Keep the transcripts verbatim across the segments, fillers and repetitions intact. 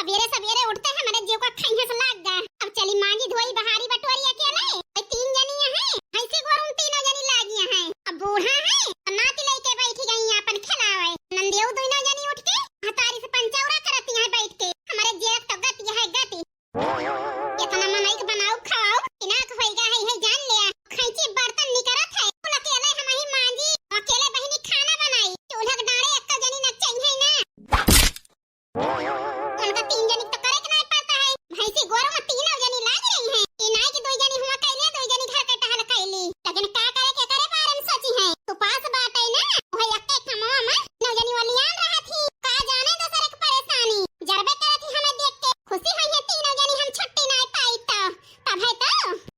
सबेरे सबेरे उठते हमरे जीव का खइहस लाग गा। अब चली मांजी धोई बहारी बटोरी अकेले। ए तीन जनी हैं, भैंसी गोरू तीनों जनी लागी हैं। अब बूढ़ा है, अब नाती लइके बैठी गई हैं आपन खिलावे। नंदियो दुइनो जनी उठ के महतारी से पंचौरा करती हैं बैठ के। हमरे जीव का गति है गति। इतना मनई के बनाऊ खवाऊ, इनाक होइगा है, है जान लिया। खैची बर्तन निकरत है, कुल अकेले हमही मांजी, अकेले बहिनी खाना बनाई। चूल्हा के डाँड़े एक्को जनी न चाहिए ना। उनका तीन जनी तो करे के नहीं पड़ता है, भैंसी गोरू में तीनों जनी लाग रही हैं। ई नाई कि दुई जनी हुआ कैली, दुई जनी घर के टहल कैली, लेकिन का करे के करे बारे में सोची हैं। उपास बाटे ना, वही एक्के कमवा में नौ जनी वलियान रहत ही, का जाने दूसरे के परेशानी। जरबे करत ही हमें देख के, खुशी होई है तीनों जनी हम छुट्टी नाई पाई तो। तब है तो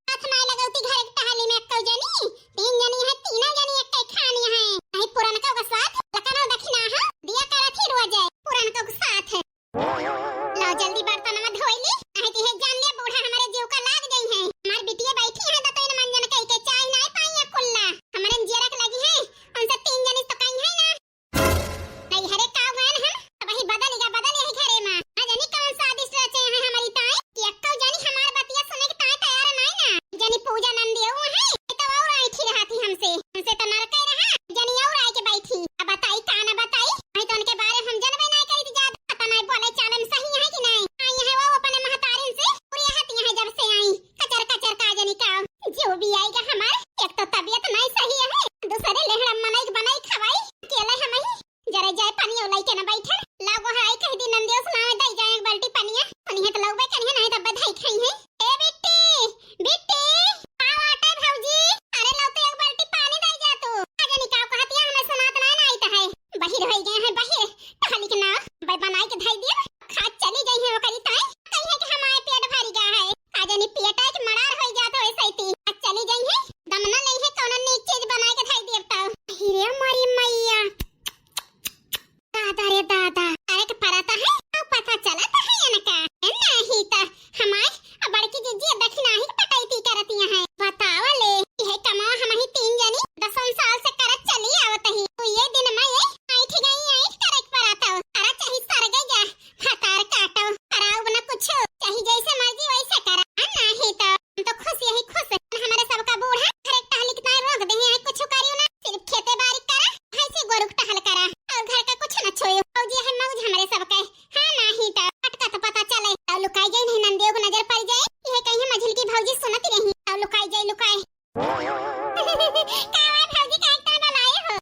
हाथ नाई लगौती घर के टहली में एक्को जनी, तीन जनी है, तीनों जनी एक्के खानी है। नहीं पुरनका का साथ, लकनो दखिना है, दिया करत ही रोजे, पुरनका का साथ है। लो जल्दी बर्तनवा धोई ली, नहीं तो ये जान ले बूढ़ा हमारे जीव का लाग गई है। हमार बिटिया बैठी है दतोइन मंजन कई के चाय नाई पाई है कुल्ला, हमारे जियरक लगी है, उनसे तीन जनी तो कहीं है ना। नहीं हरे का गयन हम, अब ही बदल गया, बदल यही घरे में। आज जनी कौन स्वादिष्ट रचे हैं हमारी ताई, कि एक्को जनी हमार बतिया सुने के ताई तैयार नाई ना। जनी पूजा नंदी वो है, ये तो और आई थी रहा थी हमसे, हमसे तो नरके रहा, जनी और आई के बैठी। अब बताई का ना बताई, भाई तो उनके बारे हम जनबे नाई करी थी ज्यादा, पता नाई बोले चालन सही है कि नाई। आई है वो अपने महतारिन से, पूरी हती है जब से आई, कचर कचर का जनी का। जो भी आएगा हमार, एक तो तबियत नाई सही है, दूसरे लेहड़ा मनई के बनाई खवाई, अकेले हम ही जरे जाए पनिया लइके न बैठन। लाओ गोहराई कह दी नंदियो सुनावे दई जाए एक बाल्टी पनिया। पनिया तो लउबे कनिया नहीं तब बधाई खाई है। ए बिट्टी, बिट्टी, का बाटे भौजी? अरे लाओ तो एक बाल्टी पानी दई जा तू। आ जनी का कहतिया हमें सुनात ना ना आइत है। बहिर होई गए हैं बहिर। टहली के ना, बै बनाई के धई दियो। खा चली गई है ओकरी ताई। कही है कि हमारे पेट भरी गा है। आ जनी पेट है कि मड़ार होई जात हो ऐसे ही। आ चली गई है। दम ना लई है कौनो नीक चीज बनाई के धई देब तो। अरे हमारी मैया। दादा रे दादा, अरे के परत है, अब पता चलत है इनका। ए, नाही त हमार बड़की जिज्जी दखिनाही पटैती करती है। बतावा ले, यह कमवा हमही तीन जनी दसन साल से करत चली आवत ही। तो ये दिन में ये ऐठ गई, ऐठ करे के परत हो। अरे चाही सर गई जा, भतार काटो, कराओ न कुछ, चाही जैसे मर्जी वैसे करा। आ नाही त हम तो खुश यही खुश, हमारे सबका बूढ़ा घर एक टहली के ताई रोक दे हैं, कुछ करियो ना, सिर्फ खेते बारी करा, भैंसी गोरू के टहल करा, और घर का कुछ न छुयो। भौजी है मौज हमारे सबके, हाँ नाही तो फटका तो पता चले, और लुकाई जाए नहीं नंदियों को नजर पड़ जाए, यह कहीं मझिल की भौजी सुनती रही, और लुकाई जाए लुकाई। का हुआ भौजी, काहे इतना डलाए हो?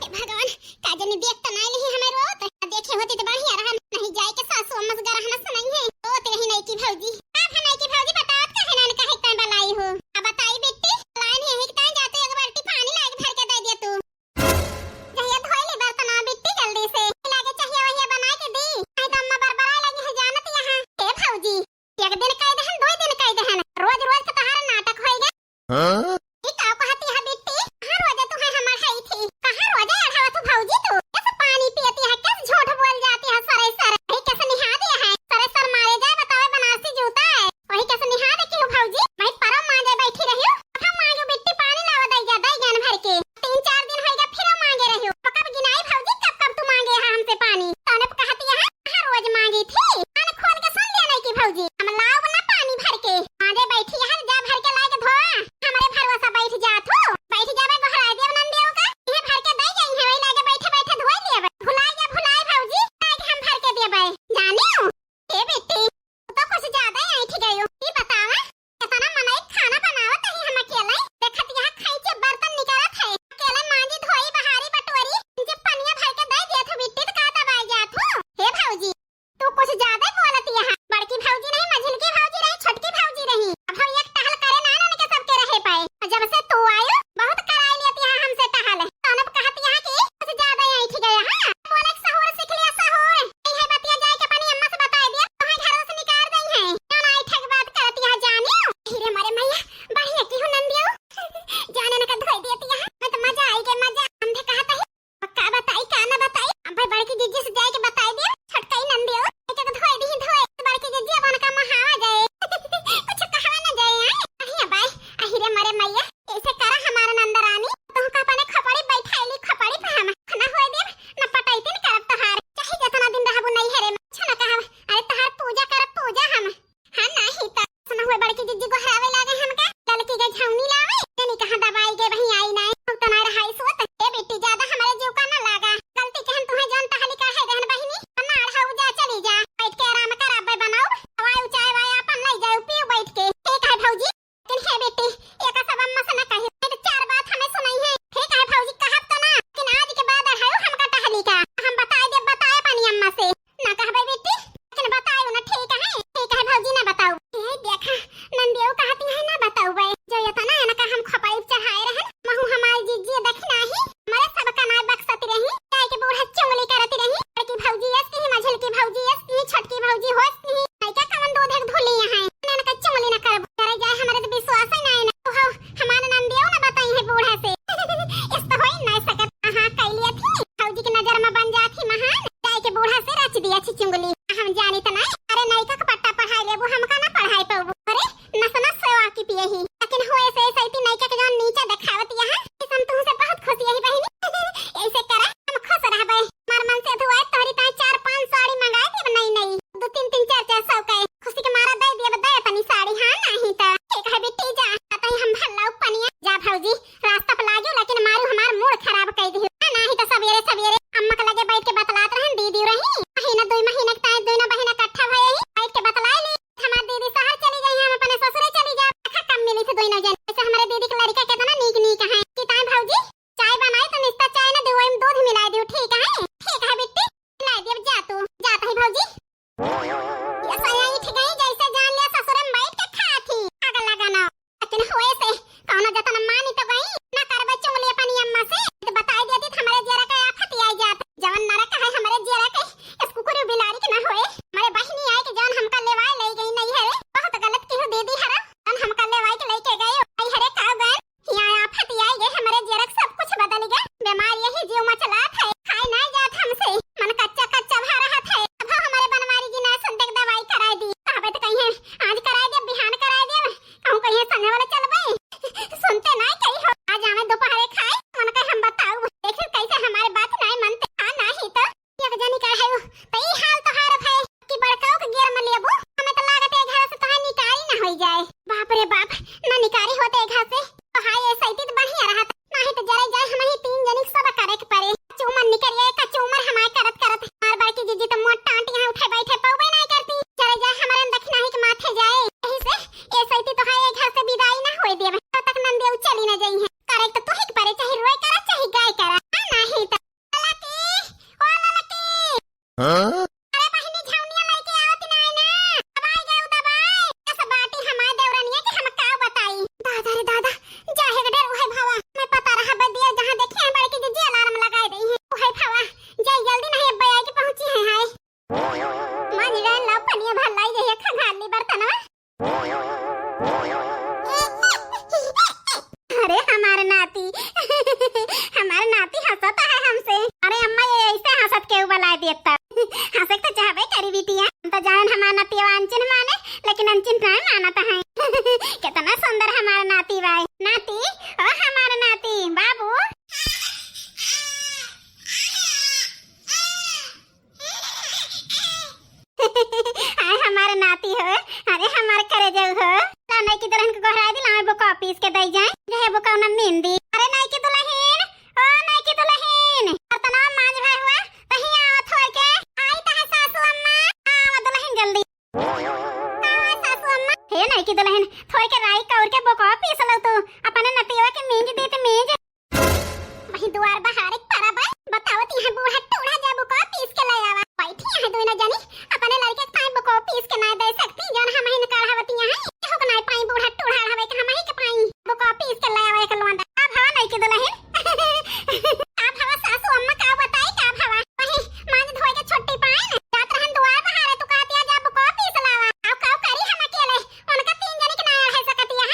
हे भगवान, का जनी देख त नाई लिही हमें रोत। देखे होती त बढ़िया रहन, नहीं जाए के सासू अम्मा से गरहना सुनाई है। रोत रही नई की भौजी। अब हम नई की भौजी बतावत काहे नान काहे तैं बलाई हो? अब बताई बिट्टी, लाइन यही के तैं जाते एक बाल्टी पानी लाके भर के दे दिया तू। जहिया धोई ली बर्तन बिट्टी जल्दी से, लागे चाहिए वहिया बना के दी। नहीं तो अम्मा बरबराए लगी है जानत यहाँ। हे भौजी, एक दिन कह दहन, दो दिन कह दहन, रोज रोज के तोहार नाटक होई गए। हाँ? ई का कहती है बिट्टी? कहाँ रोजे तू है हमार है थी? कहाँ रोजे अढ़ावा तू भौजी तू? कैसे पानी पीती है, कैसे झूठ बोल जाती है सरे सरे? अरे कैसे निहाती है? सरे सर मारे जाए बतावे बनारसी जूता। जा, बैठ के आराम कर, अब्बे बनाउब, हवाई उचाई वाई आपन लई जाए, पियो बैठ के। ठीक है भौजी, लेकिन हे बेटी, एका सब अम्मा से न कही, नहीं तो चार बात हमें सुनाई है। ठीक है भौजी, कहब तो ना, लेकिन आज के बाद अढ़ाई हमका टहली का, हम बताए दे, बताए पानी अम्मा से, ना कहबे बेटी, लेकिन बताए ना, ठीक है, ठीक है भौजी, ना बताओ। ये देखा, नंदियो कहती है ना बताउबे, जो इतना इनका हम खपाई चढ़ाए रहन, महू हमारी जीजी देखी नाही, हमारे सबका नाय बक्सती रही, जाए के बूढ़ा चुंगली करती रही, बड़की भौजी यस की, मझलकी भौजी यस की, छोटकी भौजी होस की, नहीं क्या कवन दूध एक धुली यहाँ, इनका चुंगली न करब, करे जाए हमारे तो विश्वास ही नहीं ना, तो हो, हमारे नंदियो न बताई है बूढ़ा से, इस तो होई नहीं सकत, हाँ, कई लिया थी, भौजी की नजर में बन जाती महान, जाए के बूढ़ा से रच दिया थी चुंगली, हम जानी तो नहीं, अरे नहीं का पट्टा पढ़ाई लेबू, हमका ना पढ़ाई पाबू, अरे नस नस से वाकिफ यही, लेकिन होए से ऐसे इतनी नैका के जौन नीचा देखावत यहाँ, इस हम तुमसे बहुत खुश यही बहिनी। ऐसे करा, हम खुश रहबे। हमार मन से दुआए तोहरी ताई चार पांच साड़ी मंगाए देब नई नई, दो तीन तीन चार चार सौ के। खुशी के मारा दे देब, दे तनी साड़ी, हाँ नहीं तो। ठीक है बिट्टी जा, ताई हम भल्ला पनिया। जा भौजी, रास्ता पर लागू, लेकिन मारू हमार मूड खराब कर दी। हाँ, नहीं तो सवेरे सवेरे अम्मा के लगे बैठ के बतलात रहन, दीदी रही। महीना दुई महीना के ताई दोनों बहिन इकट्ठा भए ही, बैठ के बतलाए ली। हमार दीदी शहर चली गई, हम अपने ससुरे चली जाब। देखा कम मिली थे दोनों जन। वैसे हमारे दीदी के लड़का कितना नीक नीक है। कि ताई भौजी, चाय बनाई तो निस्ता चाय ना दे, वही में दूध मिला दियो, ठीक है? ठीक है बिट्टी, मिला दियो, जा तू, जात है भौजी। ये सया इठ गई, जैसे जान लिया ससुरे में बैठ के खाती। आग लगाना। लेकिन होए से कौनो जतन मानी तो गई, ना करबे चुंगली अपनी अम्मा से। तो बताई देती तो हमारे जियरा के आफत आई जात। जवन नरक है हमारे जियरा के, इस कुकुर बिलारी के ना होए। हमारे बहिनी आए के जौन हमका लेवाए ले गई नहीं है, बहुत गलत की हो दीदी हरा। जौन हमका लेवाए के लेके गए, आई हरे का गए, यहाँ आफत आई गए, हमारे जियरा के सब कुछ बदल गए। बीमार यही जीव मचलात है, खाए ना जात हमसे, मन कच्चा कच्चा भा रहत है। अब हमारे बनवारी जी ना सुनते के दवाई कराई दी, कहबे तो कहीं आज कराई दे, बिहान कराई दे, कहूँ कहीं संगे वाले चलबे। सुनते नहीं कहीं हो, आज आवे दोपहरे खाए, मन कहे हम बताऊ, देखियो कैसे हमारे बात नहीं मनते। हाँ नहीं तो एक जनी का है वो, तो ई हाल तोहार है कि बड़काऊ के गियर में लेबू, हमें तो लागत है घर से तोहार निकारी ना होई जाए। बाप रे बाप, ना निकारी होते घर से, तो हाय ऐसे ही तो बढ़िया रहत, नहीं तो जरे जाए हम ही तीन जनी सब करे के पड़े। कचूमर निकरिए, कचूमर हमारे करत करत, हमार बड़की जीजी तो मोट टांट यहाँ उठे बैठे पौबे नहीं करती। जरे जाए हमारे दक्षिणाही के माथे जाए, यही से ऐसे ही तो हाय घर से विदाई ना होए देवे, तब तक नंदियो चली ना जाई है। करे तो तू ही के पड़े, चाहे रोए करा, चाहे गाय करा, हाँ नहीं तो। ललकी, ओ ललकी। हाँ? अरे बहिनी, झौनिया लइके आवत नाय ना। दबाई गए, दबाई। कस बाटी हमार देवरनिया के हम का बताई। दादा रे दादा, जाहे के डर उहे भवा। मैं पता रहा बदिया जहाँ देखे हैं बड़की दीदी अलार्म लगाए दई है। उहे भवा, जाई जल्दी नहीं अब आए के पहुँची है हाय। माँ जी गए लाओ पनिया भर लाई गई है खंगाली बर्तनवा। अरे हमार नाती, हमार नाती हंसत है हमसे। अरे अम्मा, ये ऐसे हंसत केहू बलाए देत त? हंसे के तो चाहबे करी बिटिया। हम तो जान हमार नतिया अनचिन माने, लेकिन अनचिन नहीं मानत है। कितना सुंदर हमार नाती बाय। नाती, ओ हमार नाती, बाबू। आय हमार नाती हो, अरे हमार करेजऊ हो। ला नइकी दुलहिन के गोहराई दी, लावे बुकवा पीस के दई जाए, जहे बुकवा न मीन दी। अरे नइकी दुलहिन, ओ नइकी दुलहिन, बर्तनवा मांज भाई हुआ, तहीं आवा थोर के। आई तहे सासू अम्मा, आवा दुलहिन जल्दी। आवा सासू अम्मा। हे नइकी दुलहिन, थोर के राई कौर के बुकवा पीस लो तू, अपने नतिया के मींज देत मींज। वही दुआर बहारे के परब है, बतावत यहाँ बूढ़ा टूढ़ा जाबू का पीस के ले आवा। बैठी यहाँ दोनों जनी, अपने लड़के के पाई बुको पीस के ना दे सकती, जौन हम ही निकाल हवती यहाँ। केहू के ना पाई बूढ़ा टूढ़ा हवे के हम ही के पाई बुको पीस के ले आवा एक लोंदा। अब हवा नहीं के दुलहिन। अब हवा सासू अम्मा का बताई का हवा। वही मांज धोए के छुट्टी पाए न, जात रहन दुआर बहारे तू कहती आ जा बुको पीस लावा। अब का करी हम अकेले, उनका तीन जनी के ना अढ़ाई सकती है।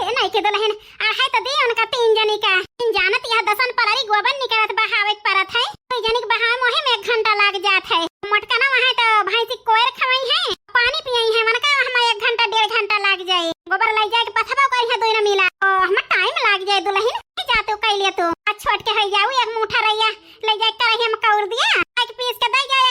हे नइकी दुलहिन, अढ़ाई तो दी उनका तीन जनी का। तीन जानत यह दसन पलरी गोबर निकलत बहावे के परत है। कोई जनी के बहावे मोहे में एक घंटा लाग जात है। मोटका ना वहाँ तो भैंसी कोयर खवाई है, पानी पियाई है, उनका हम एक घंटा डेढ़ घंटा लाग जाए। गोबर ले जाए के पथबा करी है दोनों मिला। ओ, हम टाइम लाग जाए दुलहिन, नहीं जाते कह लिए तू। आ छोट के है जाऊ एक मुठा रहिया, ले जाए करही हम कौर दिया, एक पीस के दे जाए,